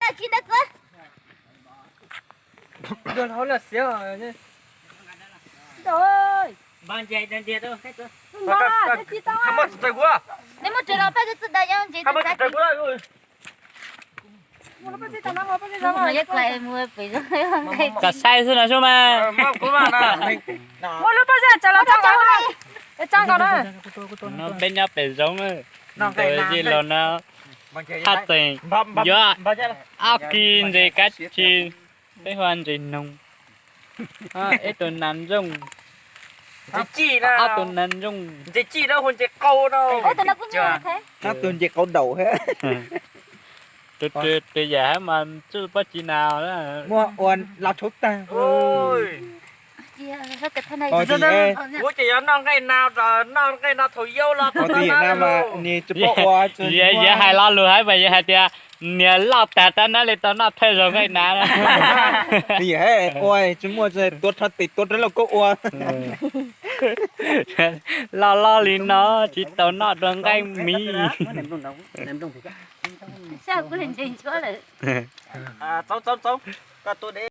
Tsis ntawd txiv. Neb muab tsev los paj txiv daws yog ntsis. Kom saib xwb no sub mas. Muab lub pob zeb tsaws los tso nkaus na. No peb nyob pem zoov, ntawm yij laus no haj tseem yuav ob kis ntses kab tsi, peb hu ua ntses noog. Ib tug nas nrooj, ob tug nas nrooj, ob tug nce qau daum. Tus yam hab mas tsuj pob tsi nas muab ua los tshauv tag. Kuv ces yuav noj nqaij na, noj nqaij no thaum yau los tau na mas nws tsis paub ua. Yog hais lo lus hab mas yog hais tias niag loj tag tab nab li tau noj thawj zaug nqaij na. Ua tsis muaj, tuav rho tes tuav rho lauj kaub ua. Loj loj li no tsis tau noj dua nqaij miv.